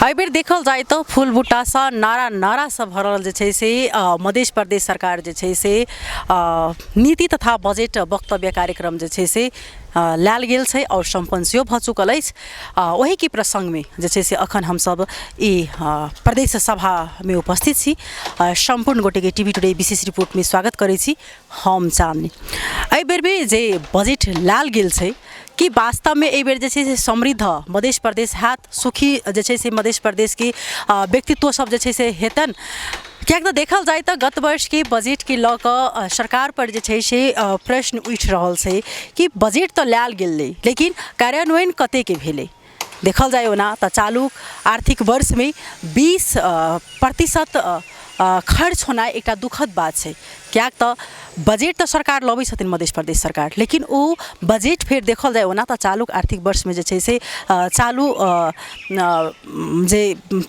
एहिबेर देखल जाय तऽ फूल बूटासँ नारा नारासँ भरल जे छै से मध्य प्रदेश सरकार जे छै से नीति तथा बजट वक्तव्य कार्यक्रम जे छै से लायल गेल छै आओर सम्पन्न सेहो भऽ चुकल अछि। ओहिके प्रसङ्गमे जे छै से अखन हमसभ ई प्रदेश सभामे उपस्थित छी। सम्पूर्ण गोटेके टी वी टुडे विशेष रिपोर्टमे स्वागत करै छी, हम चाँदनी। एहि बेरमे जे बजट लायल गेल छै कि वास्तवमे एहि बेर जे छै से समृद्ध मध्य प्रदेश हैत, सुखी जे छै से मध्य प्रदेशके व्यक्तित्व सब जे छै से हेतनि? किएक तऽ देखल जाय तऽ गत वर्षके बजटके लऽ कऽ सरकारपर जे छै से प्रश्न उठि रहल छै कि बजट तऽ लायल गेलै, लेकिन कार्यान्वयन कतेकके भेलै? देखल जाय ओना तऽ चालू आर्थिक वर्षमे 20% खर्च होनाइ एकटा दुखद बात छै, किएक तऽ बजट तऽ सरकार लबै छथिन मध्य प्रदेश सरकार, लेकिन ओ बजट फेर देखल जाय ओना तऽ चालू आर्थिक वर्षमे जे छै से चालू जे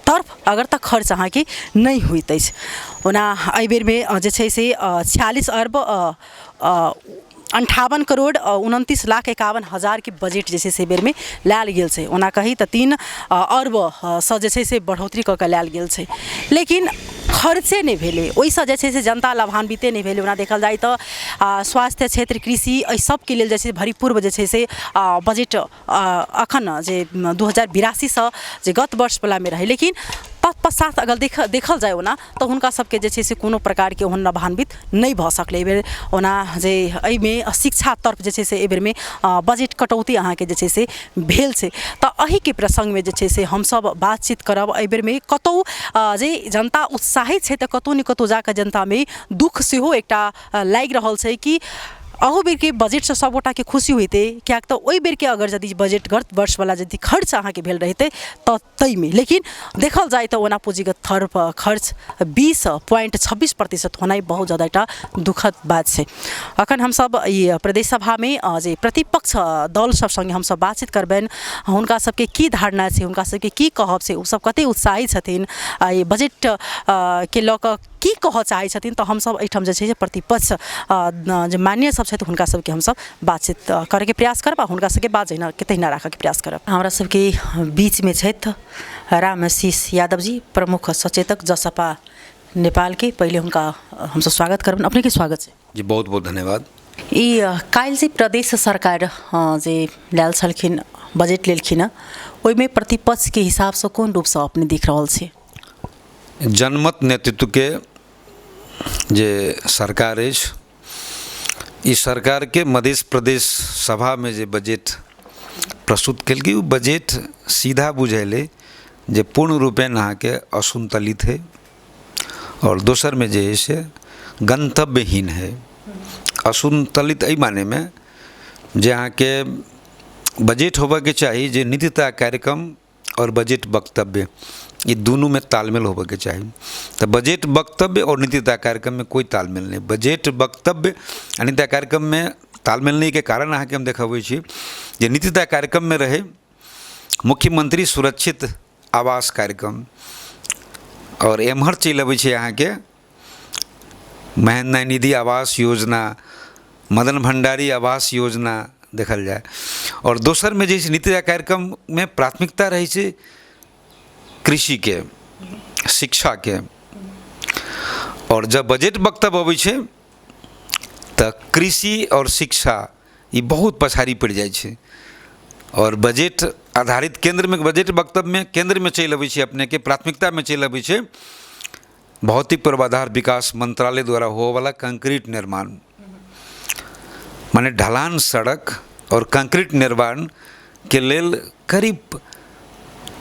तर्फ अगर तऽ खर्च अहाँके नहि होइत अछि। ओना एहि बेरमे जे छै से 46 अर्ब 58 करोड़ 29 लाख 51 हजारके बजट जे छै से एहि बेरमे लायल गेल छै। ओना कही तऽ 3 अरबसँ जे छै से बढ़ोतरी कऽ कऽ लायल गेल छै, लेकिन खर्चे नहि भेलै, ओहिसँ जे छै से जनता लाभान्विते नहि भेलै। ओना देखल जाय तऽ स्वास्थ्य क्षेत्र, कृषि, एहि सबके लेल जे छै भरिपूर्व जे छै से बजट अखन जे 2082सँ जे गत वर्षवलामे रहै, लेकिन तत्पश्चात अगर देखल जाय ओना तऽ हुनका सबके जे छै से कोनो प्रकारके ओहन लाभान्वित नहि भऽ सकलै एहिबेर। ओना जे एहिमे शिक्षा तर्फ जे छै से एहिबेरमे बजट कटौती अहाँके जे छै से भेल छै। तऽ एहिके प्रसङ्गमे जे छै से हमसब बातचीत करब। एहिबेरमे कतहु जे जनता उत्साहित छै तऽ कतहु ने कतहु जाकऽ जनतामे दुःख सेहो एकटा लागि रहल छै कि अहू बेरके बजटसँ सभगोटाके खुशी होइतै, किएक तऽ ओहि बेरके अगर यदि बजट गत वर्षवला यदि खर्च अहाँके भेल रहितै तऽ ताहिमे, लेकिन देखल जाय तऽ ओना पूँजीगत थर खर्च 20.26% होनाइ बहुत जादा एकटा दुखद बात छै। अखन हमसभ ई प्रदेश सभामे जे प्रतिपक्ष दल सभ सङ्गे हमसभ बातचीत करबनि, हुनका सबके की धारणा छै, हुनका सबके की कहब छै, ओसभ कतेक उत्साहित छथिन, एहि बजट के लऽ कऽ की कहऽ चाहै छथिन, तऽ हमसभ एहिठाम जे छै से प्रतिपक्ष जे मान्य सब छथि हुनका सबके हमसभ बातचीत करैके प्रयास करब आ हुनका सबके बात जहिना के तहिना राखऽके प्रयास करब। हमरा सबके बीचमे छथि रामशीष यादव जी, प्रमुख सचेतक जसपा नेपालके। पहिले हुनका हमसभ स्वागत करबनि। अपनेके स्वागत छै जी। बहुत बहुत धन्यवाद। ई काल्हि जे प्रदेश सरकार जे लायल छलखिन, बजट लेलखिन हँ, ओहिमे प्रतिपक्षके हिसाबसँ कोन रूपसँ अपने देख रहल छी? जनमत नेतृत्वके जे सरकार अछि, ई सरकारके मध्य प्रदेश सभामे जे बजट प्रस्तुत केलकै, ओ बजट सीधा बुझेलै जे पूर्ण रूपेण अहाँके असन्तुलित हइ आओर दोसरमे जे हइ से गन्तव्यहीन हइ। असन्तुलित एहि मानेमे जे अहाँके बजट होबऽके चाही जे नीतिता कार्यक्रम आओर बजट वक्तव्य, ई दुनूमे तालमेल होबऽके चाही, तऽ बजट वक्तव्य आओर नीतिता कार्यक्रममे कोइ तालमेल नहि। बजट वक्तव्य आ नीतिता कार्यक्रममे तालमेल नहिके कारण अहाँके हम देखबै छी जे नीतिता कार्यक्रममे रहै मुख्यमंत्री सुरक्षित आवास कार्यक्रम आओर एम्हर चलि अबै छै अहाँके महेन्द्र निधि आवास योजना, मदन भण्डारी आवास योजना देखल जाय। आओर दोसरमे जे छै नीति कार्यक्रममे प्राथमिकता रहै छै कृषिके, शिक्षाके, आओर जब बजट वक्तव्य अबै छै तऽ कृषि आओर शिक्षा ई बहुत पछाड़ी पड़ि जाइ छै। आओर बजट आधारित केन्द्रमे बजट वक्तव्यमे केन्द्रमे चलि अबै छै, अपनेके प्राथमिकतामे चलि अबै छै भौतिक पूर्वाधार विकास मंत्रालय द्वारा होवऽवला कंक्रीट निर्माण, माने ढलान सड़क आओर कंक्रीट निर्माणके लेल करीब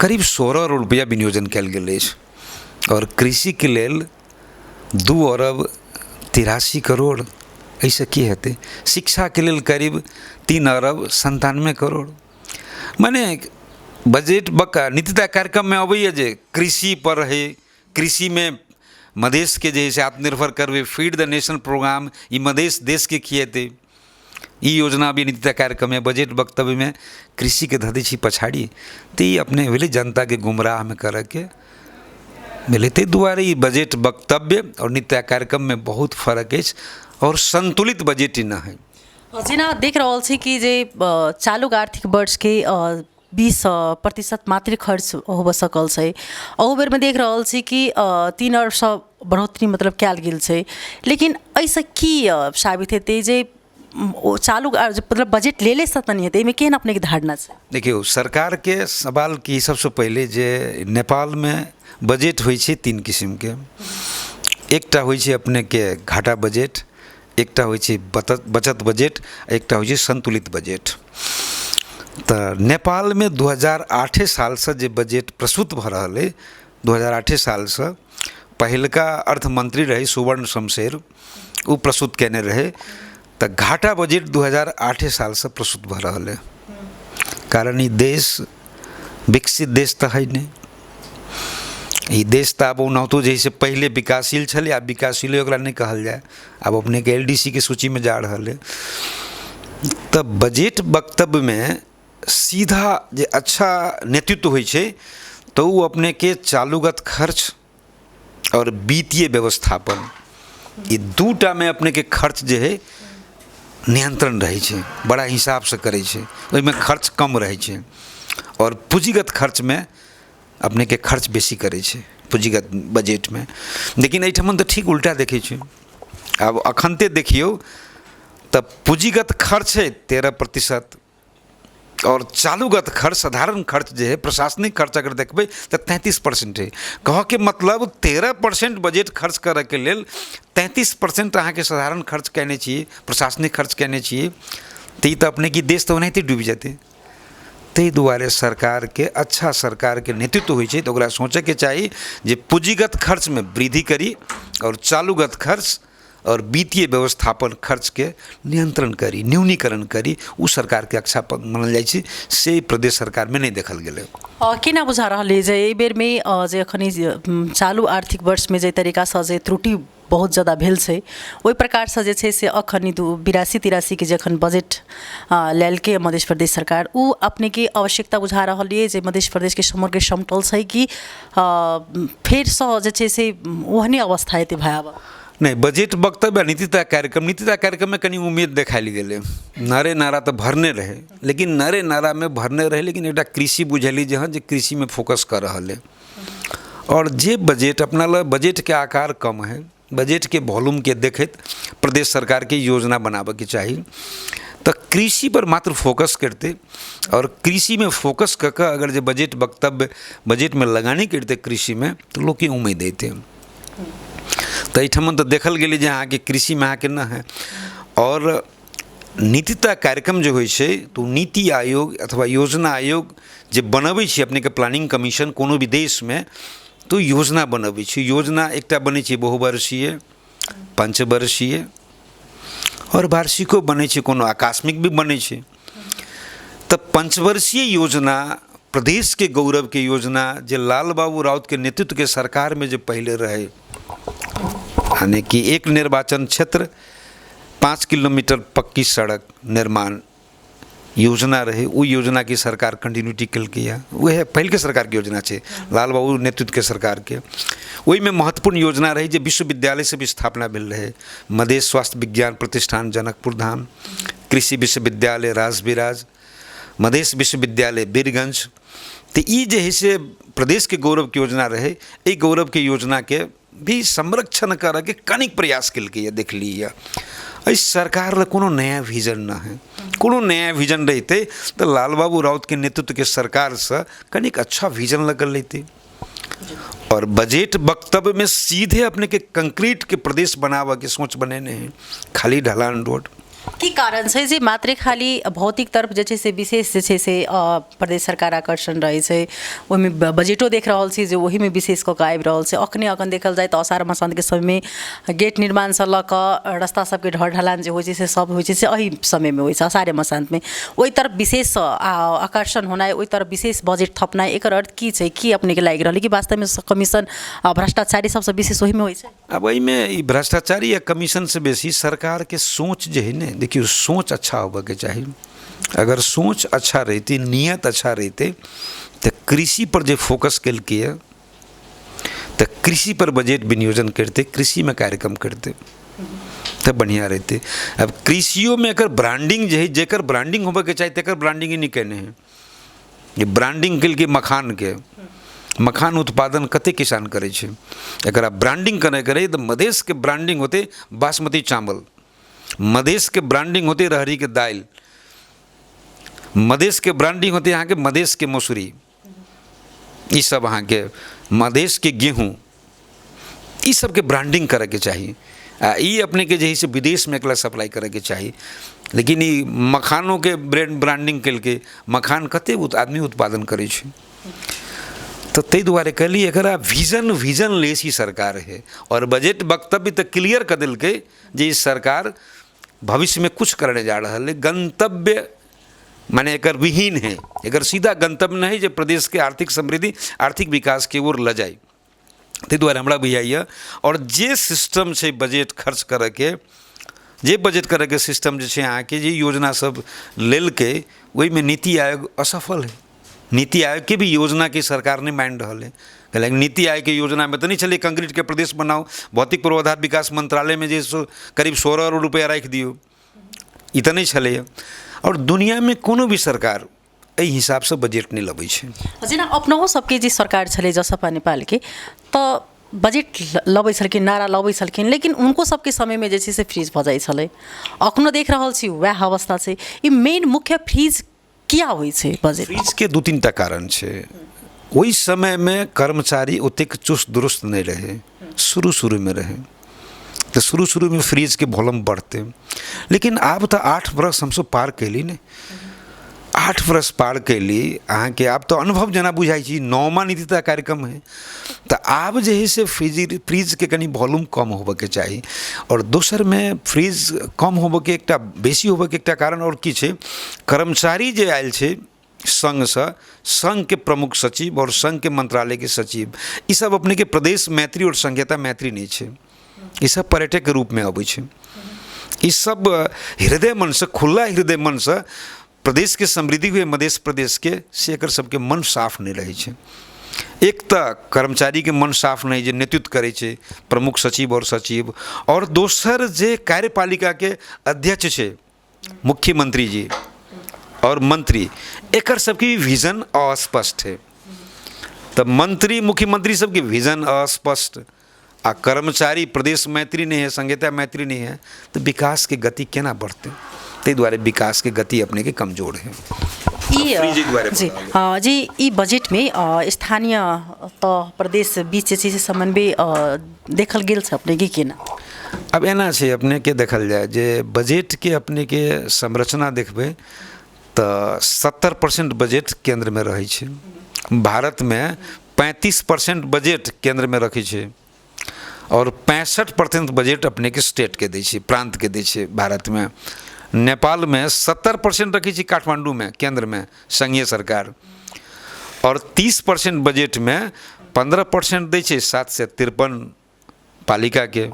करीब 16 अरब रुपैआ विनियोजन कयल गेल अछि आओर कृषिके लेल 2 अरब 83 करोड़। एहिसँ की हेतै? शिक्षाके लेल करीब 3 अरब 97 करोड़। माने बजट नीतिता कार्यक्रममे अबैए जे कृषिपर रहै, कृषिमे मधेशके जे हइ से आत्मनिर्भर करबै, फीड द नेशन प्रोग्राम, ई मधेश देशके खिएतै, ई योजना भी नीतिता कार्यक्रममे, बजट वक्तव्यमे कृषिके धऽ दै छी पछाड़ी। तऽ ई अपने भेलै जनताके गुमराहमे करऽके भेलै। ताहि दुआरे ई बजट वक्तव्य आओर नीति कार्यक्रममे बहुत फर्क अछि आओर सन्तुलित बजट ई नहि हइ। जेना देख रहल छी कि जे चालू आर्थिक वर्षके 20% मात्रै खर्च होबऽ सकल छै। अहू बेरमे देख रहल छी कि 3 अरबसँ बढ़ोतरी मतलब कयल गेल छै, लेकिन एहिसँ की साबित हेतै जे ओ चालू मतलब बजट लेलेसँ तऽ नहि हेतै, एहिमे केहन अपनेके धारणा छै? देखियौ, सरकारके सवाल की सबसँ पहिले जे नेपालमे बजट होइ छै 3 किसिमके। एकटा होइ छै अपनेके घाटा बजट, एकटा होइ छै बचत बजट, एकटा होइ छै संतुलित बजट। तऽ नेपालमे 2008 सालसँ जे बजट प्रस्तुत भऽ रहल अइ, 2008 सालसँ पहिलका अर्थमंत्री रहै सुवर्ण शमशेर, ओ प्रस्तुत कयने रहै। तऽ घाटा बजट 2008 सालसँ प्रस्तुत भऽ रहल अइ, कारण ई देश विकसित देश तऽ है नहि। ई देश तऽ आब ओनाहितो जे है से पहिले विकासशील छलै, आब विकासशीले ओकरा नहि कहल जाय, आब अपनेके LDC के सूचीमे जा रहल अइ। तऽ बजट वक्तव्यमे सीधा जे अच्छा नेतृत्व होइ छै तऽ ओ अपनेके चालूगत खर्च आओर वित्तीय व्यवस्थापन, ई दूटामे अपनेके खर्च जे है नियंत्रण रहै छै, बड़ा हिसाबसँ करै छै, ओहिमे खर्च कम रहै छै। आओर पूँजीगत खर्चमे अपनेके खर्च बेसी करै छै पूँजीगत बजटमे। लेकिन एहिठाम तऽ ठीक उल्टा देखै छी। आब अखनते देखियौ तऽ पूँजीगत खर्च है 13% और चालूगत खर्च, साधारण खर्च जे है प्रशासनिक खर्च अगर देखबै तऽ 33% है। कहऽके मतलब 13% बजट खर्च करऽके लेल 33% अहाँके साधारण खर्च कयने छी, प्रशासनिक खर्च कयने छी, तऽ ई तऽ अपने की देश तऽ ओनाहिते डूबि जेतै। ताहि दुआरे सरकारके, अच्छा सरकारके नेतृत्व होइ छै तऽ ओकरा सोचैके चाही जे पूँजीगत खर्चमे वृद्धि करी और चालूगत खर्च और वित्तीय व्यवस्थापन खर्चके नियंत्रण करी, न्यूनीकरण करी। ओ सरकारके अच्छा मानल जाइ छै, से प्रदेश सरकारमे नहि देखल गेलै। केना बुझा रहल अइ जे एहि बेरमे जे एखन चालू आर्थिक वर्षमे जाहि तरीकासँ जे त्रुटि बहुत ज्यादा भेल छै, ओहि प्रकारसँ जे छै से अखन 82-83 के जे अखन बजट लेलकै मध्य प्रदेश सरकार, ओ अपनेके आवश्यकता बुझा रहल अइ जे मध्य प्रदेशके समग्र समतल छै कि फेरसँ जे छै से ओहने अवस्था हेतै भयावह? नहि, बजट वक्तव्य आ नीतिता कार्यक्रम, नीतिता कार्यक्रममे कनि उम्मीद देखायल गेलै। नारे नारा तऽ भरने रहै, लेकिन नारे नारामे भरने रहै, लेकिन एकटा कृषि बुझेली जे हँ जे कृषिमे फोकस कऽ रहल अइ। आओर जे बजट अपना लग बजटके आकार कम है, बजटके वॉल्यूमके देखैत प्रदेश सरकारके योजना बनाबऽके चाही। तऽ कृषिपर मात्र फोकस करतै आओर कृषिमे फोकस कऽ कऽ अगर जे बजट वक्तव्य बजटमे लगानी करतै कृषिमे तऽ लोकके उम्मीद अयतै। तऽ एहिठाम तऽ देखल गेलै जे अहाँके कृषिमे अहाँके नहि है। आओर नीतिता कार्यक्रम जे होइ छै तऽ ओ नीति आयोग अथवा योजना आयोग जे बनबै छै अपनेके प्लानिंग कमीशन कोनो भी देशमे, तऽ ओ योजना बनबै छै। योजना एकटा बनै छै बहुवर्षीय, पंचवर्षीय आओर वार्षिको बनै छै, कोनो आकस्मिक भी बनै छै। तऽ पंचवर्षीय योजना प्रदेशके गौरवके योजना जे लाल बाबू राउतके नेतृत्वके सरकारमे जे पहिले रहै, यानी कि एक निर्वाचन क्षेत्र 5 किलोमीटर पक्की सड़क निर्माण योजना रहै, ओ योजनाके सरकार कंटिन्यूटी केलकैए। उएह पहिलके सरकारके योजना छै, लाल बाबू नेतृत्वके सरकारके। ओहिमे महत्वपूर्ण योजना रहै जे विश्वविद्यालय सब स्थापना भेल रहै, मधेश स्वास्थ्य विज्ञान प्रतिष्ठान जनकपुर धाम, कृषि विश्वविद्यालय राजविराज, मधेश विश्वविद्यालय बीरगंज। तऽ ई जे है से प्रदेशके गौरवके योजना रहै। एहि गौरवके योजनाके भी संरक्षण करऽके कनिक प्रयास केलकैए, देखलियै। एहि सरकार लग कोनो नया विजन नहि है। कोनो नया विजन रहितै तऽ लाल बाबू राउतके नेतृत्वके सरकारसँ कनिक अच्छा विजन लऽ कऽ लैतै। और बजट वक्तव्यमे सीधे अपनेके कंक्रीटके प्रदेश बनाबऽके सोच बनेने है, खाली ढलान रोड। की कारण छै जे मात्रे खाली भौतिक तरफ जे छै से विशेष जे छै से प्रदेश सरकार आकर्षण रहै छै, ओहिमे बजटो देख रहल छी जे ओहिमे विशेष कऽ कऽ आबि रहल छै। अखने अखन देखल जाय तऽ अषाढ़ मसान्तके समयमे गेट निर्माणसँ लऽ कऽ रस्ता सबके ढर ढलान जे होइ छै से सब होइ छै से एहि समयमे होइ छै, अषाढ़े मसान्तमे। ओहि तरफ विशेष आकर्षण होनाइ, ओहि तरफ विशेष बजट थपनाइ, एकर अर्थ की छै? की अपनेके लागि रहल कि वास्तवमे कमीशन भ्रष्टाचारी सबसँ विशेष ओहिमे होइ छै? आब एहिमे ई भ्रष्टाचारी या कमीशनसँ बेसी सरकारके सोच जे है ने, देखियौ सोच अच्छा होबऽके चाही। अगर सोच अच्छा रहितै, नियत अच्छा रहितै तऽ कृषिपर जे फोकस केलकैए तऽ कृषिपर बजट विनियोजन करितै, कृषिमे कार्यक्रम करितै तऽ बढ़िआँ रहितै। आब कृषियोमे एकर ब्रांडिंग जे है, जेकर ब्रांडिंग होबऽके चाही तेकर ब्रांडिंग नहि केने है। जे ब्रांडिंग केलकै मखानके, मखान उत्पादन कतेक किसान करै छै, एकरा ब्रांडिंग करैके रहै तऽ मधेशके ब्रांडिंग होतै बासमती चावल, मधेशके ब्रांडिंग होतै रहरीके दालि, मधेशके ब्रांडिंग होतै अहाँके मधेशके मसूरी, ई सब अहाँके मधेशके गेहूँ, ई सबके ब्रांडिंग करैके चाही। आ ई अपनेके जे है से विदेशमे एकरा सप्लाई करैके चाही। लेकिन ई मखानोके ब्रांडिंग केलकै, मखान कतेक आदमी उत्पादन करै छै, तऽ ताहि दुआरे कहली एकरा विजन लेस ई सरकार है। आओर बजट वक्तव्य तऽ क्लियर कऽ देलकै जे ई सरकार भविष्यमे किछु करने जा रहल है, गन्तव्य माने एकर विहीन है, एकर सीधा गन्तव्य नहि है जे प्रदेशके आर्थिक समृद्धि आर्थिक विकासके ओर लऽ जाइ। ताहि दुआरे हमरा बुझाइए आओर जे सिस्टम छै बजट खर्च करैके, जे बजट करैके सिस्टम जे छै अहाँके, जे योजना सब लेलकै ओहिमे नीति आयोग असफल है। नीति आयोगके भी योजनाके सरकार नहि मानि रहल है। कैलाकि नीति आयोगके योजनामे तऽ नहि छलै कंक्रीटके प्रदेश बनाउ, भौतिक पूर्वाधार विकास मंत्रालयमे जे करीब 16 अरब रुपैआ राखि दियौ, ई तऽ नहि छलैए। आओर दुनिआँमे कोनो भी सरकार एहि हिसाबसँ बजट नहि लबै छै। जेना अपनहो सबके जे सरकार छलै जसपा नेपालके, तऽ बजट लबै छलखिन, नारा लबै छलखिन, लेकिन हुनको सबके समयमे जे छै से फ्रीज भऽ जाइ छलै। अखनो देख रहल छी वएह अवस्था छै। ई मेन मुख्य फ्रीज किया होइ छै बजट? फ्रीजके 2-3 टा कारण छै। ओहि समयमे कर्मचारी ओतेक चुस्त दुरुस्त नहि रहै, शुरू शुरूमे रहै, तऽ शुरू शुरूमे फ्रीजके वॉल्यूम बढ़तै। लेकिन आब तऽ 8 बरस हमसब पार कयली ने, 8 बरस पार कयली अहाँके, आब तऽ अनुभव जेना बुझाइ छै 9वां नीतिता कार्यक्रम है, तऽ आब जे है से फ्रीजके कनि वॉल्यूम कम होबऽके चाही। आओर दोसरमे फ्रीज कम होबऽके एकटा बेसी होबऽके एकटा कारण आओर की छै, कर्मचारी जे आयल छै संघसँ, संघके प्रमुख सचिव आओर संघके मंत्रालयके सचिव, ई सब अपनेके प्रदेश मैत्री आओर संघीयता मैत्री नहि छै, ई सब पर्यटकके रूपमे अबै छै। ई सब हृदय मनसँ, खुला हृदय मनसँ प्रदेशके समृद्धि हुए मधेश प्रदेशके, से एकर सबके मन साफ नहि रहै छै। एक तऽ कर्मचारीके मन साफ नहि जे नेतृत्व करै छै प्रमुख सचिव आओर सचिव, आओर दोसर जे कार्यपालिकाके अध्यक्ष छै मुख्यमंत्री जी और मंत्री, एकर सबके भी विजन अस्पष्ट है। तऽ मंत्री मुख्यमंत्री सबके विजन अस्पष्ट आ कर्मचारी प्रदेश मैत्री नहीं है, संघीयता मैत्री नहीं है, तऽ विकासके गति केना बढ़तै? ताहि दुआरे विकासके गति अपनेके कमजोर है। ई जी जी ई बजटमे स्थानीय तह प्रदेश बीच जे छै से समन्वय देखल गेल छै अपनेके केना? अब एना छै अपनेके देखल जाय जे बजटके अपनेके संरचना देखबै तऽ 70% बजट केन्द्रमे रहै छै। भारतमे 35% बजट केन्द्रमे रखै छै आओर 65% बजट अपनेके स्टेटके दै छै, प्रान्तके दै छै भारतमे। नेपालमे 70% रखै छै काठमाण्डूमे केन्द्रमे संघीय सरकार, आओर 30% बजटमे 15% दै छै 753 पालिकाके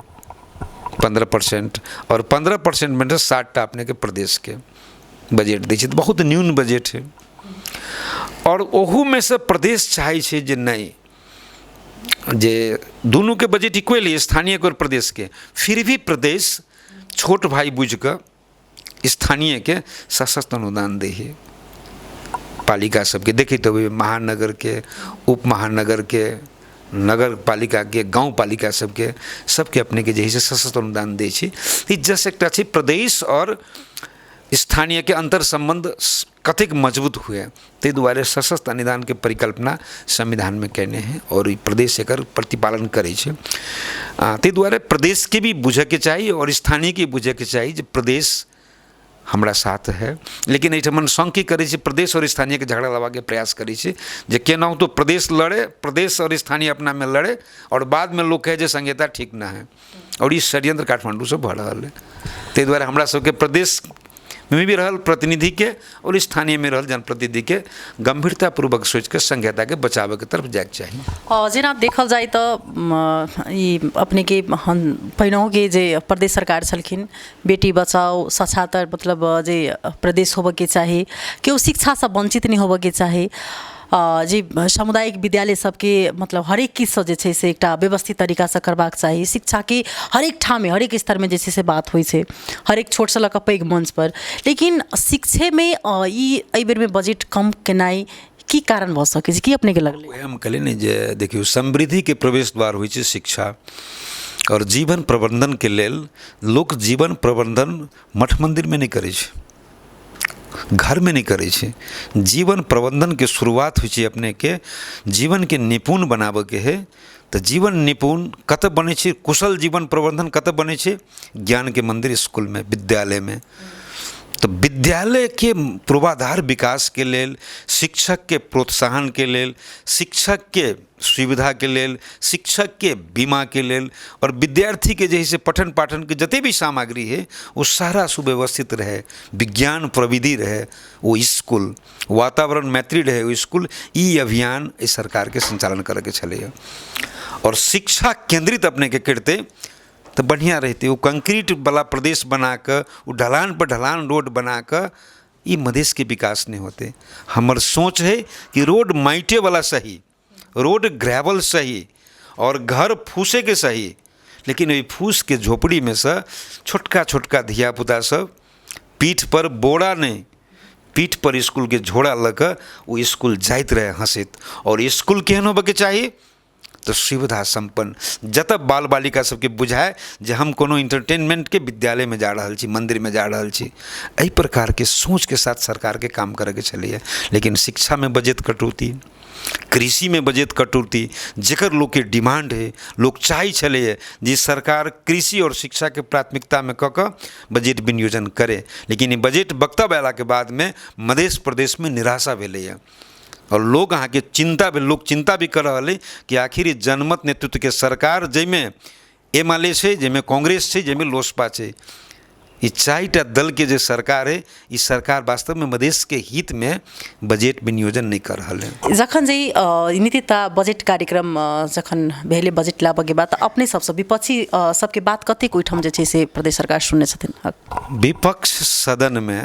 15%, आओर 15%मे 7टा अपनेके प्रदेशके बजट दै छै। तऽ बहुत न्यून बजट है। आओर ओहूमे से प्रदेश चाहै छै जे नहि, जे दुनूके बजट इक्वल है स्थानीयके आओर प्रदेशके, फिर भी प्रदेश छोट भाई बुझिकऽ स्थानीयके सशक्त अनुदान दै है। पालिका सबके देखैत होबै महानगरके, उप महानगरके, नगर पालिकाके, गाँव पालिका सबके, सबके अपनेके जे है से सशक्त अनुदान दै छै। ई जस एकटा छै प्रदेश आओर स्थानीयके अन्तर सम्बन्ध कतेक मजबूत हुए, ताहि दुआरे सशक्त अनुदानके परिकल्पना संविधानमे कयने है आओर ई प्रदेश एकर प्रतिपालन करै छै। ताहि दुआरे प्रदेशके भी बुझऽके चाही आओर स्थानीयके बुझऽके चाही जे प्रदेश हमरा साथ है। लेकिन एहिठमन संघ की करै छै, प्रदेश आओर स्थानीयके झगड़ा लेबाके प्रयास करै छै जे केनाहुतो प्रदेश लड़े, प्रदेश आओर स्थानीय अपनामे लड़े आओर बादमे लोक कहै जे संघीयता ठीक न है। आओर ई षड्यंत्र काठमाण्डूसँ भऽ रहल है। ताहि दुआरे हमरा सबके प्रदेशमे भी रहल प्रतिनिधिके आओर स्थानीयमे रहल जनप्रतिनिधिके गम्भीरतापूर्वक सोचिके संघीयताके बचाबैके तरफ जाइके चाही। जेना देखल जाय तऽ ई अपनेके पहिनहुके जे प्रदेश सरकार छलखिन, बेटी बचाओ साक्षरता मतलब जे प्रदेश होबऽके चाही, केओ शिक्षासँ वञ्चित नहि होबऽके चाही, जे सामुदायिक विद्यालय सबके मतलब हरेक चीजसँ जे छै से एकटा व्यवस्थित तरीकासँ करबाक चाही। शिक्षाके हरेक ठाममे हरेक स्तरमे जे छै से बात होइ छै, हरेक छोटसँ लऽ कऽ पैघ मञ्चपर। लेकिन शिक्षेमे ई एहि बेरमे बजट कम केनाइ की कारण भऽ सकै छै, की अपनेके लगलै? वएह हम कहलियै ने जे देखियौ, समृद्धिके प्रवेश द्वार होइ छै शिक्षा, आओर जीवन प्रबन्धनके लेल लोक जीवन प्रबन्धन मठ मन्दिरमे नहि करै छै, घरमे नहि करै छै। जीवन प्रबन्धनके शुरुआत होइ छै अपनेके जीवनके निपुण बनाबऽके हइ, तऽ जीवन निपुण कतऽ बनै छै, कुशल जीवन प्रबन्धन कतऽ बनै छै? ज्ञानके मन्दिर इसकुलमे, विद्यालयमे। तऽ विद्यालयके पूर्वाधार विकासके लेल, शिक्षकके प्रोत्साहनके लेल, शिक्षकके सुविधाके लेल, शिक्षकके बीमाके लेल, आओर विद्यार्थीके जे हइ से पठन पाठनके जते भी सामग्री हइ ओ सारा सुव्यवस्थित रहै, विज्ञान प्रविधि रहै ओ इसकुल, वातावरण मैत्री रहै ओ इसकुल, ई अभियान एहि सरकारके सञ्चालन करैके छलैए। आओर शिक्षा केन्द्रित अपनेके करितै तऽ बढ़िआँ रहितै। ओ कंक्रीटवला प्रदेश बनाकऽ, ओ ढलानपर ढलान रोड बनाकऽ ई मधेशके विकास नहि होतै। हमर सोच हइ कि रोड माटिएवला सही, रोड ग्रेवल सही, आओर घर फूसेके सही, लेकिन ओहि फूसके झोपड़ीमे सँ छोटका छोटका धियापुता सब पीठपर बोरा नहि, पीठपर इसकुलके झोरा लऽ कऽ ओ इसकुल जाइत रहै हँसैत। आओर इसकुल केहन होबऽके चाही? तऽ सुविधा सम्पन्न, जतऽ बाल बालिका सबके बुझाए जे हम कोनो इन्टरटेनमेन्टके विद्यालयमे जा रहल छी, मन्दिरमे जा रहल छी। एहि प्रकारके सोचके साथ सरकारके काम करैके छलैए। लेकिन शिक्षामे बजट कटौती, कृषिमे बजट कटौती, जकर लोकके डिमांड हइ, लोक चाहै छलैए जे सरकार कृषि आओर शिक्षाके प्राथमिकतामे कऽ कऽ बजट विनियोजन करे, लेकिन ई बजट वक्तव्य अयलाके बादमे मध्य प्रदेशमे निराशा भेलैए, आओर लोक अहाँके चिन्ता भेल, लोक चिन्ता भी कऽ रहल अइ कि आखिर ई जनमत नेतृत्वके सरकार, जाहिमे एमाले छै, जाहिमे कांग्रेस छै, जाहिमे लोसपा छै, ई 4टा दलके जे सरकार है, ई सरकार वास्तवमे मधेशके हितमे बजट विनियोजन नहि कऽ रहल है। जखन जे नीतिता बजट कार्यक्रम जखन भेलै, बजट लाबऽके बाद, तऽ अपने सबसँ विपक्षी सबके बात कतेक ओहिठाम जे छै से प्रदेश सरकार सुनने छथिन? विपक्ष सदनमे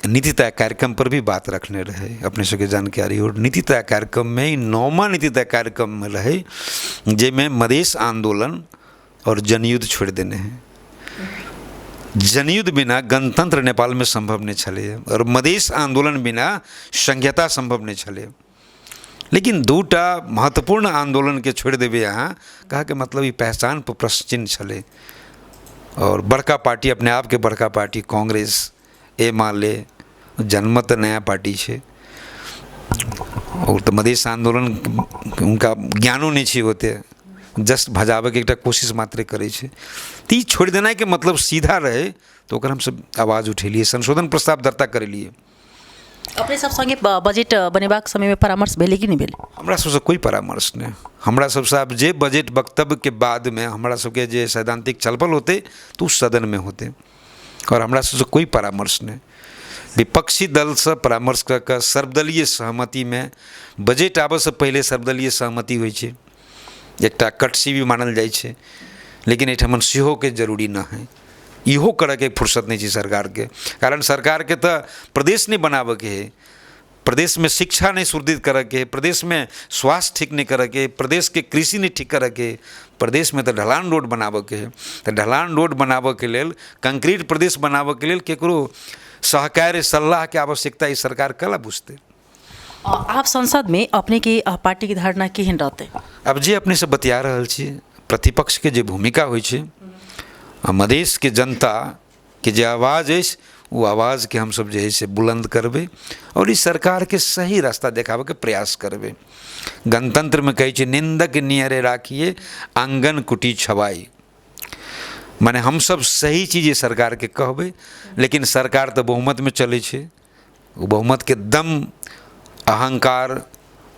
नीति तय कार्यक्रम पर भी बात रखने रहे, अपने सबके जानकारी हो। नीति तय कार्यक्रममे 9वां नीति तय कार्यक्रममे रहै जाहिमे मधेश आन्दोलन और जनयुद्ध छोड़ि देने है। जनयुद्ध बिना गणतंत्र नेपालमे सम्भव नहि छलैए, आओर मधेश आन्दोलन बिना संघीयता सम्भव नहि छलैए। लेकिन 2टा महत्वपूर्ण आन्दोलनके छोड़ि देबै अहाँ, कहऽके मतलब ई पहचान पर प्रश्न चिन्ह छलै। आओर बड़का पार्टी, अपने आपके बड़का पार्टी कांग्रेस, एमाले, जनमत नया पार्टी छै, आओर तऽ मधेश आन्दोलन हुनका ज्ञानो नहि छै ओते, जस्ट भजाबैके एकटा कोशिश मात्रे करै छै। तऽ ई छोड़ि देनाइके मतलब सीधा रहै, तऽ ओकर हमसब आवाज उठेलियै, संशोधन प्रस्ताव दर्ता करेलियै। अपने सब सङ्गे बजट बनेबाक समयमे परामर्श भेलै कि नहि भेलै? हमरा सबसँ कोइ परामर्श नहि। हमरा सबसँ आब जे बजट वक्तव्यके बादमे हमरा सबके जे सैद्धांतिक छलफल होतै तऽ ओ सदनमे होतै, आओर हमरा सबसँ कोइ परामर्श नहि। विपक्षी दलसँ परामर्श कऽ कऽ सर्वदलीय सहमतिमे बजट आबऽसँ पहिले सर्वदलीय सहमति होइ छै, एकटा कटसी भी मानल जाइ छै, लेकिन एहिठाम सेहोके जरूरी नहि हइ, इहो करऽके फुर्सत नहि छै सरकारके। कारण सरकारके तऽ प्रदेश नहि बनाबऽके हइ, प्रदेशमे शिक्षा नहि सुदृढ़ करऽके हइ, प्रदेशमे स्वास्थ्य ठीक नहि करऽके हइ, प्रदेशके कृषि नहि ठीक करऽके हइ, प्रदेशमे तऽ ढलान रोड बनाबऽके हइ। तऽ ढलान रोड बनाबऽके लेल, कंक्रीट प्रदेश बनाबऽके लेल ककरो सहकार्य सल्लाहके आवश्यकता ई सरकार कला बुझतै? आब संसदमे अपनेके पार्टीके धारणा केहन रहतै? आब जे अपनेसँ बतिया रहल छी, प्रतिपक्षके जे भूमिका होइ छै, मधेशके जनताके जे आवाज अछि, ओ आवाजके हमसब जे हइ से बुलन्द करबै, आओर ई सरकारके सही रास्ता देखाबैके प्रयास करबै। गणतन्त्रमे कहै छै, निन्दक नियरे राखिए आङ्गन कुटी छवाई, मने हमसब सही चीज सरकारके कहबै, लेकिन सरकार तऽ बहुमतमे चलै छै, ओ बहुमतके दम, अहंकार,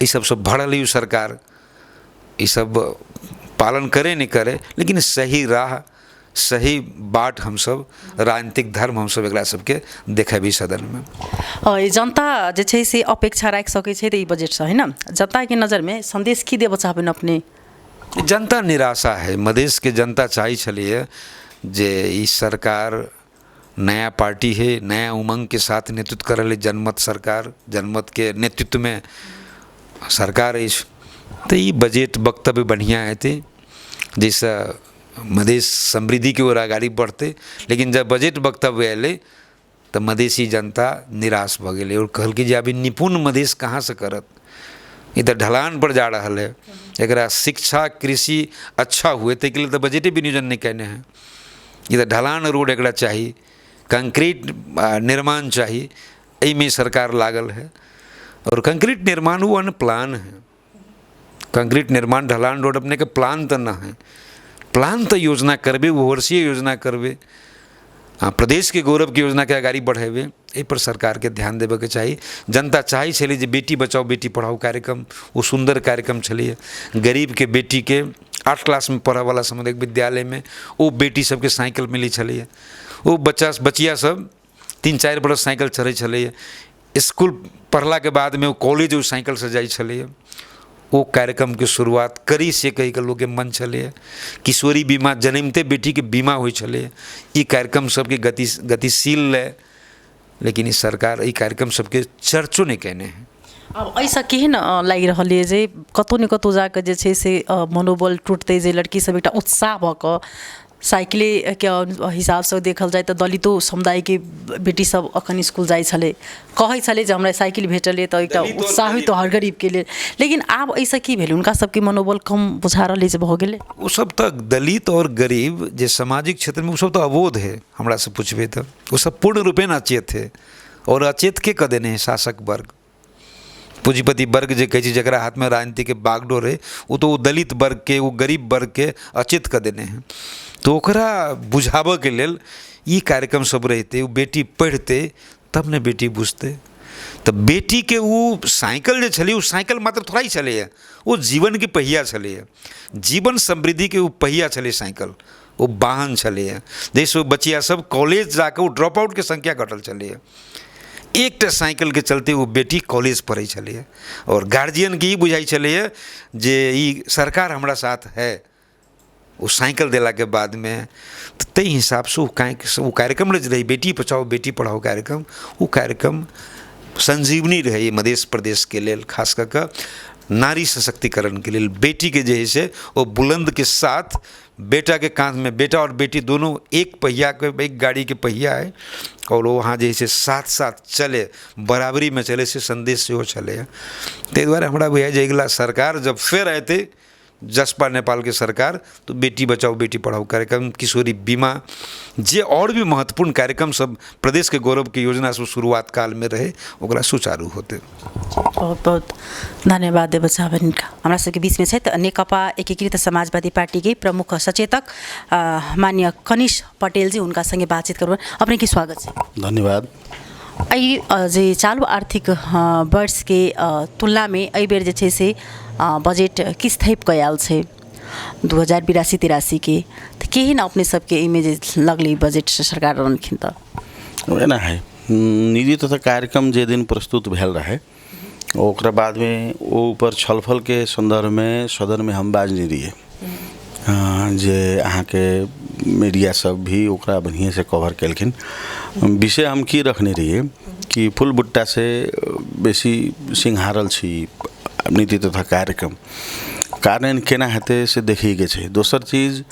ई सबसँ भरल है ओ सरकार, ई सब पालन करे नहि करे, लेकिन सही राह, सही बाट हमसब, राजनीतिक धर्म हमसब एकरा सबके देखेबै सदनमे। जनता जे छै से अपेक्षा राखि सकै छै तऽ ई बजटसँ है ने? जनताके नजरमे सन्देश की देबऽ चाहबै अपने? जनता निराशा है, मधेशके जनता चाहै छलैए जे ई सरकार नया पार्टी है, नया उमंगके साथ नेतृत्व कर रहल है, जनमत सरकार, जनमतके नेतृत्वमे सरकार अछि, तऽ ई बजट वक्तव्य बढ़िआँ हेतै जाहिसँ मधेश समृद्धिके ओर अगाडि बढ़तै। लेकिन जब बजट वक्तव्य अयलै तऽ मधेशी जनता निराश भऽ गेलै आओर कहलकै जे अभी निपुण मधेश कहाँसँ करत, ई तऽ ढलानपर जा रहल है। एकरा शिक्षा कृषि अच्छा हुए ताहिके लेल तऽ बजटे विनियोजन नहि कयने है। ई तऽ ढलान रोड एकरा चाही, कंक्रीट निर्माण चाही, एहिमे सरकार लागल है। और कंक्रीट निर्माण वो अनप्लान है। कंक्रीट निर्माण ढलान रोड अपने के प्लान तऽ न है, प्लान तऽ योजना करबे, वो वर्षीय योजना करबे, प्रदेशके गौरवके योजनाके अगाड़ी बढ़ेबै, एहिपर सरकारके ध्यान देबऽके चाही। जनता चाहै छलै जे बेटी बचाओ बेटी पढ़ाओ कार्यक्रम, ओ सुन्दर कार्यक्रम छलैए। गरीबके बेटीके 8 क्लासमे पढ़ऽवला सामुदायिक विद्यालयमे ओ बेटी सबके साइकिल मिलै छलैए। ओ बच्चा बचिया सब 3-4 बरस साइकिल चढ़ै छलैए। स्कूल पढ़लाके बादमे ओ कॉलेज ओ साइकिलसँ जाइ छलैए। ओ कार्यक्रमके शुरुआत करी से कहिके लोकके मन छलैए। किशोरी बीमा, जनमिते बेटीके बीमा होइ छलैए। ई कार्यक्रम सबके गतिशील लए, लेकिन ई सरकार एहि कार्यक्रम सबके चर्चो नहि कयने है। आब एहिसँ केहन लागि रहल यऽ जे कतहु ने कतहु जाकऽ जे छै से मनोबल टूटतै, जे लड़की सब एकटा उत्साह भऽ कऽ साइकिलेके हिसाबसँ देखल जाय तऽ दलितो समुदायके बेटी सब अखन स्कूल जाइ छलै, कहै छलै जे हमरा साइकिल भेटल तऽ एकटा उत्साहित हर गरीबके लेल। लेकिन आब एहिसँ की भेलै, हुनका सबके मनोबल कम बुझा रहल जे भऽ गेलै। ओ सब तऽ दलित और गरीब जे सामाजिक क्षेत्रमे ओ सब तऽ अबोध है। हमरासँ पुछबै तऽ ओ सब पूर्ण रूपेण अचेत है। और अचेत के कऽ देने है शासक वर्ग, पूँजीपति वर्ग जे कहै छै, जकरा हाथमे राजनीतिके बागडोर है, ओ तऽ ओ दलित वर्गके, ओ गरीब वर्गके अचेत कऽ देने है। तऽ ओकरा बुझाबऽके लेल ई कार्यक्रम सब रहितै, ओ बेटी पढ़ितै तब ने बेटी बुझतै। तऽ बेटीके ओ साइकिल जे छलै, ओ साइकिल मात्र थोड़ा ही छलैए, ओ जीवनके पहिया छलैए, जीवन समृद्धिके ओ पहिया छलै साइकिल, ओ वाहन छलैए, जाहिसँ ओ बचिया सब कॉलेज जाकऽ ओ ड्रॉप आउटके संख्या घटल छलैए। एकटा साइकिलके चलते ओ बेटी कॉलेज पढ़ै छलैए और गार्जियनके ई बुझाइ छलैए जे ई सरकार हमरा साथ है, ओ साइकिल देलाके बादमे। तऽ ताहि हिसाबसँ ओ कार्यक्रम रहै बेटी बचाओ बेटी पढ़ाओ कार्यक्रम, ओ कार्यक्रम संजीवनी रहै मध्य प्रदेशके लेल, खास कऽ कऽ नारी सशक्तिकरणके लेल। बेटीके जे है से ओ बुलन्दके साथ बेटाके काँधमे, बेटा और बेटी दोनों एक पहिया के, एक गाड़ी के पहिया है, और वो वहाँ जे है से साथ साथ चले, बराबरीमे चले, से संदेश सेहो छलै। ताहि दुआरे हमरा बुझाइ जे अगिला सरकार जब फेर अयतै जसपा नेपालके सरकार, तो बेटी बचाओ बेटी पढ़ाओ कार्यक्रम, किशोरी बीमा, जे और भी महत्वपूर्ण कार्यक्रम सब प्रदेशके गौरवके योजना सब शुरुआत कालमे रहै, ओकरा सुचारू होतै। बहुत बहुत धन्यवाद देव साहब। हमरा सबके बीचमे छथि नेकपा एकीकृत समाजवादी पार्टीके प्रमुख सचेतक माननीय कनिष पटेल जी, हुनका संगे बातचीत करब। अपने के स्वागत छै। धन्यवाद। एहि जे चालू आर्थिक वर्षके तुलनामे एहि बेर जे छै से बजट किछु थपि कऽ आयल छै 2082-83 के, तऽ केहन अपने सबके एहिमे जे लगलै बजट सरकार अनलखिन? तऽ एना है, निधि तथा कार्यक्रम जे दिन प्रस्तुत भेल रहै ओकरा बादमे ओ ऊपर छलफलके सन्दर्भमे सदनमे हम बाजने रहियै, जे अहाँके मीडिया सब भी ओकरा बढ़िएँसँ कवर केलखिन। विषय हम की रखने रहियै कि फूल बुट्टा से बेसी सिंहारल छी नीति तथा कार्यक्रम, कार्यान्वयन केना हेतै से देखैके छै। दोसर चीज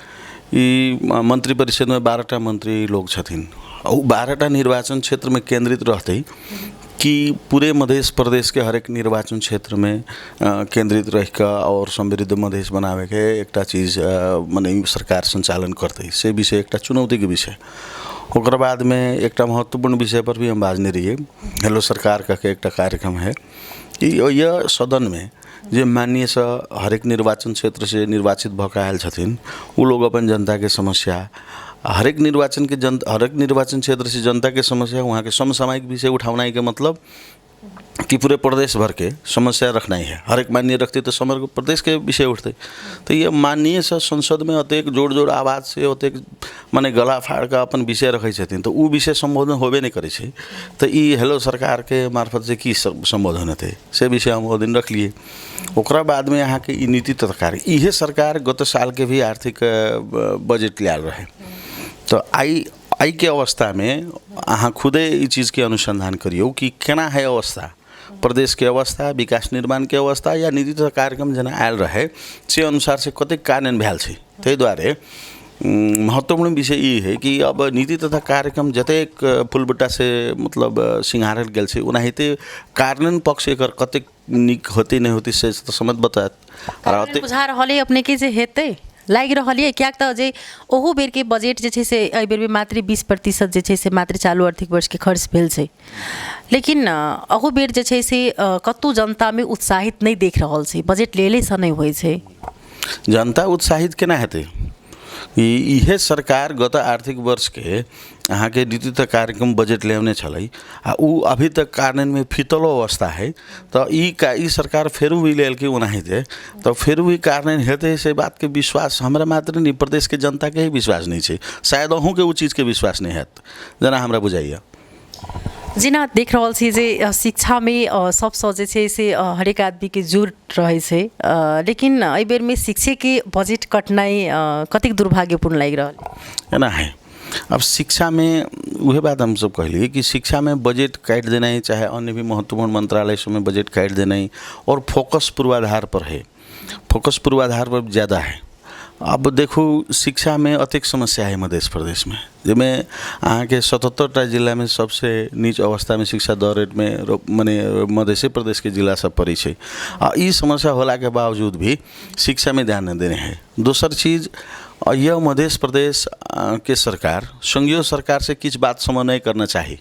ई मंत्रिपरिषदमे 12टा मंत्री लोग छथिन, ओ 12टा निर्वाचन क्षेत्रमे केंद्रित रहतै कि पूरे मध्य प्रदेशके हरेक निर्वाचन क्षेत्रमे केंद्रित रहिकऽ और समृद्ध मधेश बनाबैके एकटा चीज मने सरकार सञ्चालन करतै, से विषय एकटा चुनौतीके विषय। ओकर बादमे एकटा महत्वपूर्ण विषय पर भी हम बाजने रहियै, हेलो सरकार कके एकटा कार्यक्रम है यह सदनमे जे माननीय सँ हरेक निर्वाचन क्षेत्र से निर्वाचित भऽ कऽ आयल छथिन ओ लोग अपन जनताके समस्या, हरेक निर्वाचन के हरेक निर्वाचन क्षेत्र से जनता के समस्या, वहाँ के समसामयिक विषय उठावनाई के मतलब कि पूरे प्रदेश भर के समस्या रखना ही है। हरेक माननीय रखते तो समग्र प्रदेश के विषय उठते। तो ये माननीय से संसद में ओतेक जोर जोर आवाज से ओतेक माने गला फाड़ के अपन विषय रखै छथिन, तो उ विषय सम्बोधन होबे नहीं करै छै। तो ई हेलो सरकार के मार्फत से की सम्बोधन हेतै से विषय हम ओ दिन रखलिए। ओकरा बादमे अहाँके ई नीति तथा कार्य, इहे सरकार गत साल के भी आर्थिक बजट लायल रहे, तो आई के अवस्था में अहाँ खुदे ई चीज़के अनुसंधान करियौ कि केना है अवस्था, प्रदेश के अवस्था, विकास निर्माण के अवस्था या नीति तथा कार्यक्रम जेना आयल रहे से अनुसार से कतेक कार्यान्वयन भेल छै। ताहि दुआरे महत्वपूर्ण विषय ई है कि अब नीति तथा कार्यक्रम जतेक फुलबुट्टासँ मतलब सिंघारल गेल छै, ओनाहिते कार्यान्वयन पक्ष एकर कतेक नीक होतै, नहि होतै, से तऽ समय बतायत। आर ओतेक बुझा रहल अइ अपनेके जे हेतै लागि रहल यऽ, किएक तऽ जे ओहू बेरके बजट जे छै से एहि बेरमे मात्र 20% जे छै से मात्र चालू आर्थिक वर्षके खर्च भेल छै, लेकिन अहू बेर जे छै से कतहु जनतामे उत्साहित नहि देख रहल छै। बजट लेलेसँ नहि होइ छै। जनता उत्साहित केना हेतै? इहे सरकार गत आर्थिक वर्षके अहाँके नीति तथा कार्यक्रम बजट लेने छलै आ ओ अभी तक कार्यान्वयनमे फितलो अवस्था है। तऽ ई सरकार फेरो भी लेलकै ओनाहिते, तऽ फेरो भी कार्यान्वयन हेतै से बातके विश्वास हमरा मात्र नहि, प्रदेशके जनताके ही विश्वास नहि छै। शायद अहूँके ओ चीजके विश्वास नहि हैत, जेना हमरा बुझाइए। जेना देख रहल छी जे शिक्षामे सबसँ जे छै से हरेक आदमीके जोर रहै छै, लेकिन एहि बेरमे शिक्षेके बजट कटनाइ कतेक दुर्भाग्यपूर्ण लागि रहल? एना है, अब शिक्षामे उहे बात हमसब कहलियै कि शिक्षामे बजट काटि देनाइ, चाहे अन्य भी महत्वपूर्ण मंत्रालय सबमे बजट काटि देनाइ, और फोकस पूर्वाधार पर है, फोकस पूर्वाधार पर ज़्यादा है। अब देखू, शिक्षामे अतेक समस्या है मध्य प्रदेशमे, जाहिमे अहाँके 77टा जिलामे सबसँ नीच अवस्थामे शिक्षा दर रेटमे मने मधेशे प्रदेशके जिला सब पड़ै छै। आ ई समस्या होलाके बावजूद भी शिक्षामे ध्यान नहि देने है। दोसर चीज, यह मध्य प्रदेश के सरकार संघीय सरकार से किछु बात समन्वय करना चाही।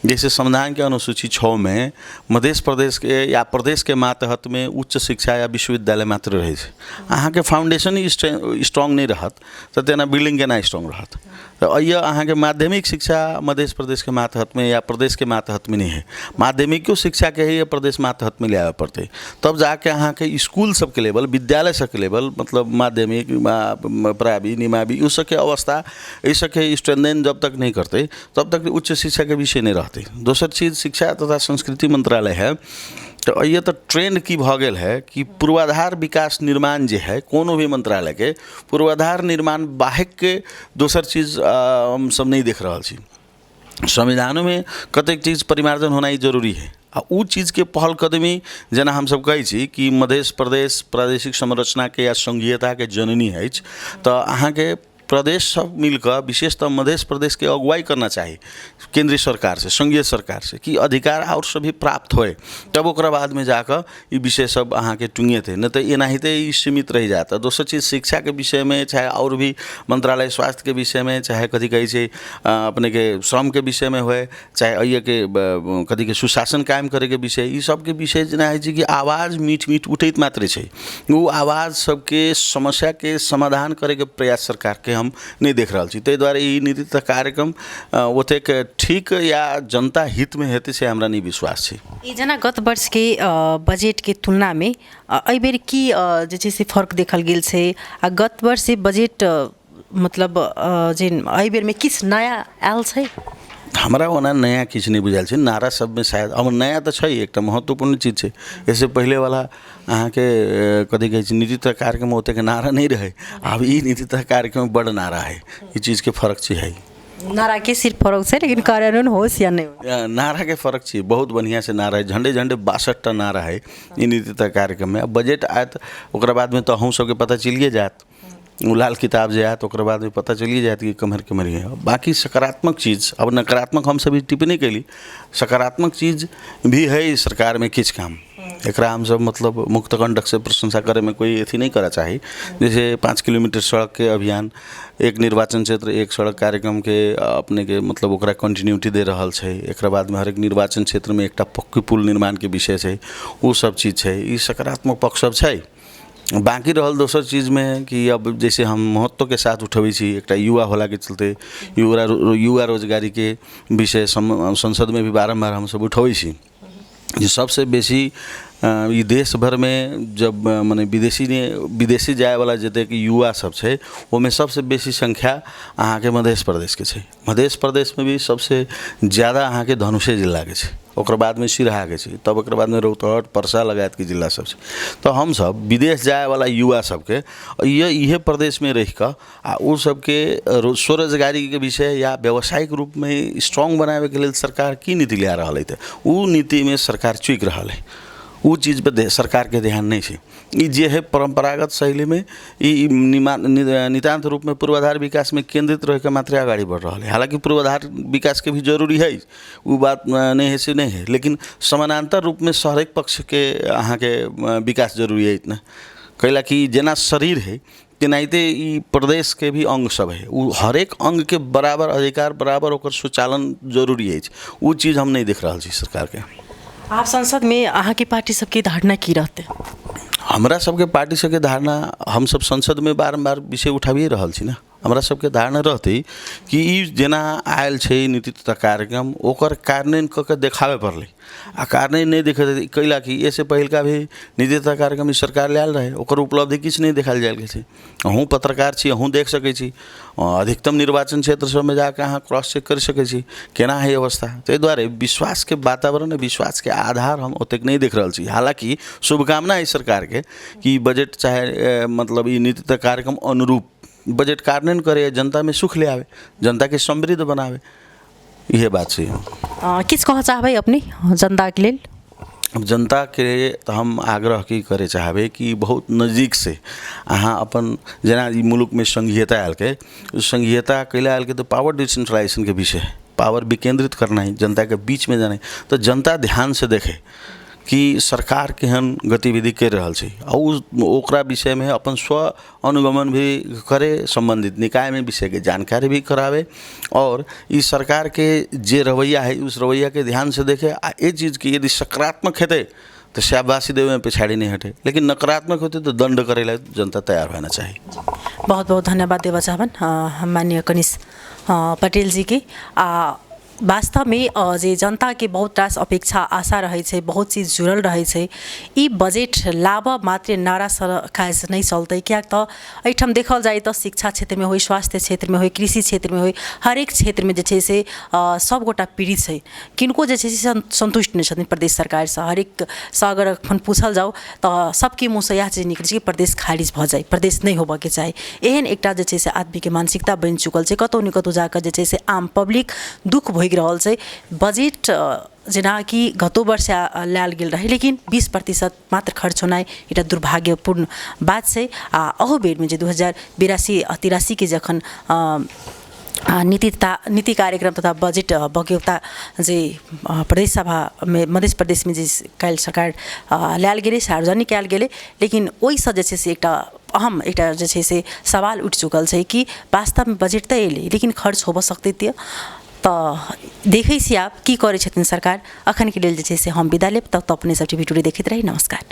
जैसे संविधान के अनुसूची 6 में मध्य प्रदेश के या प्रदेश के मातहतमे उच्च शिक्षा या विश्वविद्यालय मात्र रहै छै। अहाँके फाउंडेशन ही स्ट्रॉन्ग नहि रहत तऽ तेना बिल्डिंग केना स्ट्रॉन्ग रहत? तऽ एहि अहाँके माध्यमिक शिक्षा मध्य प्रदेशके मातहतमे या प्रदेशके मातहतमे नहि है। माध्यमिको शिक्षाके ही प्रदेश मातहतमे ले आबऽ पड़तै, तब जाके अहाँके स्कूल सबके लेवल, विद्यालय सबके लेवल, मतलब माध्यमिक, प्राइवेट, निमावी, ओ सबके अवस्था, एहि सबके स्ट्रेंथन जब तक नहि करतै, तब तक उच्च शिक्षाके विषय नहि रहतै। दोसर चीज, शिक्षा तथा संस्कृति मंत्रालय है, तऽ ये तऽ ट्रेंड की भऽ गेल है कि पूर्वाधार विकास निर्माण जे है, कोनो भी मंत्रालयके पूर्वाधार निर्माण बाहेकके दोसर चीज हमसब नहि देख रहल छी। संविधानोमे कतेक चीज परिमार्जन होनाइ जरूरी है आ ओ चीजके पहल कदमी, जेना हमसब कहै छी कि मध्य प्रदेश प्रादेशिक संरचनाके या संघीयताके जननी अछि, तऽ अहाँके प्रदेश सब मिलकऽ, विशेषतः मध्य प्रदेशके अगुवाई करना चाही केंद्रीय सरकार से, संघीय सरकार से, कि अधिकार आओर सभी प्राप्त होए, तब ओकरा बादमे जाकऽ ई विषय सब अहाँके टुंगेतै, नहि तऽ एनाहिते ई सीमित रहि जायत। दोसर चीज, शिक्षाके विषयमे चाहे आओर भी मंत्रालय, स्वास्थ्यके विषयमे, चाहे कथी कहै छै अपनेके श्रमके विषयमे होइ, चाहे एहिके कथीके सुशासन कायम करैके विषय, ई सबके विषय जेना होइ छै कि आवाज मीठ मीठ उठैत मात्र छै। ओ आवाज सबके समस्याके समाधान करैके प्रयास सरकारके हम नहि देख रहल छी। ताहि दुआरे ई नीति तथा कार्यक्रम ओतेक ठीक या जनता हितमे हेतै, से हमरा नहि विश्वास छै। ई जेना गत वर्षके बजटके तुलनामे एहि बेर की जे छै से फर्क देखल गेल छै आ गत वर्ष जे बजट मतलब जे एहि बेरमे किछु नया आयल छै? हमरा ओना नया किछु नहि बुझायल छै। नारा सबमे शायद अब नया तऽ छै, एकटा महत्वपूर्ण चीज छै। एहिसँ पहिलेवला अहाँके कथी कहै छै, नीति तथा कार्यक्रम, ओतेक नारा नहि रहै। आब ई नीति तथा कार्यक्रम बड्ड नारा है। ई चीजके फर्क छै है। नाराके सिर्फ फरक छै, लेकिन कार्यान्वयन होस या नहि हो। नाराके फरक छै। बहुत बढ़िआँसँ नारा है, झण्डे झण्डे 62टा नारा है ई नीति तथा कार्यक्रममे। अब बजट आयत, ओकरा बादमे तऽ अहूँ सबके पता चलिए जायत। ओ लाल किताब जे आयत, ओकरा बादमे पता चलिए जायत कि कम्हर कम्हर है। बाकी सकारात्मक चीज, अब नकारात्मक हमसब ई टिप्पणी कयली, सकारात्मक चीज भी है सरकारमे किछु काम। एकरा हमसब मतलब मुक्त कंटकसँ प्रशंसा करैमे कोइ अथी नहि करऽ चाही। जैसे 5 किलोमीटर सड़कके अभियान, एक निर्वाचन क्षेत्र एक सड़क कार्यक्रमके अपनेके मतलब ओकरा कंटिन्यूटी दे रहल छै। एकरा बादमे हरेक निर्वाचन क्षेत्रमे एकटा पक्की पुल निर्माणके विषय छै, ओ सब चीज छै। ई सकारात्मक पक्ष सब छै। बाँकी रहल दोसर चीजमे कि अब जैसे हम महत्वके साथ उठबै छी, एकटा युवा होलाके चलते युवा युवा रोजगारीके विषय संसदमे भी बारम्बार हमसब उठबै छी, जे सबसँ बेसी ई देश भरिमे जब मने विदेशी ने विदेशी जायवला जतेक युवा सब छै, ओहिमे सबसँ बेसी संख्या अहाँके मध्य प्रदेशके छै। मध्य प्रदेशमे भी सबसँ ज्यादा अहाँके धनुषे जिलाके छै, ओकर बादमे सिरहाके छै, तब ओकर बादमे रौतहट, परसा लगायतके जिला सब छै। तऽ हमसब विदेश जायवला युवा सबके इहे प्रदेशमे रहि कऽ आ ओ सबके स्वरोजगारीके विषय या व्यावसायिक रूपमे स्ट्रॉन्ग बनाबैके लेल सरकार की नीति लए रहल है, तऽ ओ नीतिमे सरकार चूकि रहल है। ओ चीजपर सरकारके ध्यान नहि छै। ई जे हइ परम्परागत शैलीमे ई नितान्त रूपमे पूर्वाधार विकासमे केन्द्रित रहिके मात्रे अगाडि बढ़ि रहल है। हालाँकि पूर्वाधार विकासके भी जरूरी है, ओ बात नहि है से नहि है, लेकिन समानान्तर रूपमे हरेक पक्षके अहाँके विकास जरूरी है इतना कैला कि जेना शरीर है तेनाहिते ई प्रदेशके भी अङ्ग सब है, ओ हरेक अङ्गके बराबर अधिकार, बराबर ओकर स्वचालन जरूरी अछि। ओ चीज हम नहि देख रहल छी सरकारके। आब संसदमे अहाँके पार्टी सबके धारणा की रहतै? हमरा सबके पार्टी सबके धारणा, हमसब संसदमे बारम्बार विषय उठाबिए रहल छी ने। हमरा सबके धारणा रहतै कि ई जेना आयल छै नीति तथा कार्यक्रम, ओकर कार्यान्वयन कऽ के देखाबे पड़लै आ कार्यान्वयन नहि देखेतै, कैला कि एहिसँ पहिलका भी नीति तथा कार्यक्रम ई सरकार लायल रहै, ओकर उपलब्धि किछु नहि देखायल जायल छै। अहूँ पत्रकार छी, अहूँ देख सकै छी, अधिकतम निर्वाचन क्षेत्र सबमे जाके अहाँ क्रॉस चेक करि सकै छी केना है अवस्था। ताहि दुआरे विश्वासके वातावरण, विश्वासके आधार हम ओतेक नहि देख रहल छी। हालाँकि शुभकामना है सरकारके कि बजट चाहे मतलब ई नीति तथा कार्यक्रम अनुरूप बजट कार्यान्वयन करे, जनतामे सुख ले आवे, जनताके समृद्ध बनावे, इहे बात छै। किछु कहऽ चाहबै अपने जनताके लेल? जनताके तऽ हम आग्रह की करे चाहबै कि बहुत नजदीकसँ अहाँ अपन जेना ई मुलुकमे संघीयता आयलकै, संघीयता कैला आयलकै तऽ पावर डिसेंट्रलाइजेशनके विषय है, पावर विकेंद्रित करनाइ, जनताके बीचमे जेनाइ। तऽ जनता ध्यानसँ देखै कि सरकार केहन गतिविधि करि रहल छै आ ओ ओकरा विषयमे अपन स्व अनुगमन भी करे, सम्बन्धित निकायमे विषयके जानकारी भी करावे और ई सरकारके जे रवैया है उस रवैयाके ध्यानसँ देखे आ एहि चीजके यदि सकारात्मक हेतै तऽ शाबाशी देबैमे पिछाड़ी नहि हटे, लेकिन नकारात्मक होतै तऽ दण्ड करै ला जनता तैयार होना चाही। बहुत बहुत धन्यवाद देबऽ चाहबनि माननीय कनिष पटेल जीके। आ वास्तवमे जे जनताके बहुत रास अपेक्षा आशा रहै छै, बहुत चीज जुड़ल रहै छै, ई बजट लाबऽ मात्रे नारासँ काज नहि चलतै, किएक तऽ एहिठाम देखल जाय तऽ शिक्षा क्षेत्रमे होइ, स्वास्थ्य क्षेत्रमे होइ, कृषि क्षेत्रमे होइ, हरेक क्षेत्रमे जे छै से सभगोटा पीड़ित छै, किनको जे छै से सन्तुष्ट नहि छथिन प्रदेश सरकारसँ। हरेकसँ अगर एखन पूछल जाउ तऽ सबके मुँहसँ इएह चीज निकलै छै कि प्रदेश खारिज भऽ जाइ, प्रदेश नहि होबऽके चाही। एहन एकटा जे छै से आदमीके मानसिकता बनि चुकल छै। कतहु ने कतहु जाकऽ जे छै से आम पब्लिक दुःख भोगि रहल छै। बजट जेनाकि गतो वर्ष लायल गेल रहै, लेकिन 20% मात्र खर्च होनाइ एकटा दुर्भाग्यपूर्ण बात छै। आ अहू बेरमे जे 2082 83के जखन नीति कार्यक्रम तथा बजट बक्यौता जे प्रदेश सभामे मध्य प्रदेशमे जे काल्हि सरकार लायल गेलै, सार्वजनिक कयल गेलै, लेकिन ओहिसँ जे छै से एकटा अहम एकटा जे छै से सवाल उठि चुकल छै कि वास्तवमे बजट तऽ एलै लेकिन खर्च होबऽ सकतै तऽ देखै छी आब की करै छथिन सरकार। अखनके लेल जे छै से हम विदा लेब, तब तऽ अपने सब टीवी टुडे देखैत रही। नमस्कार।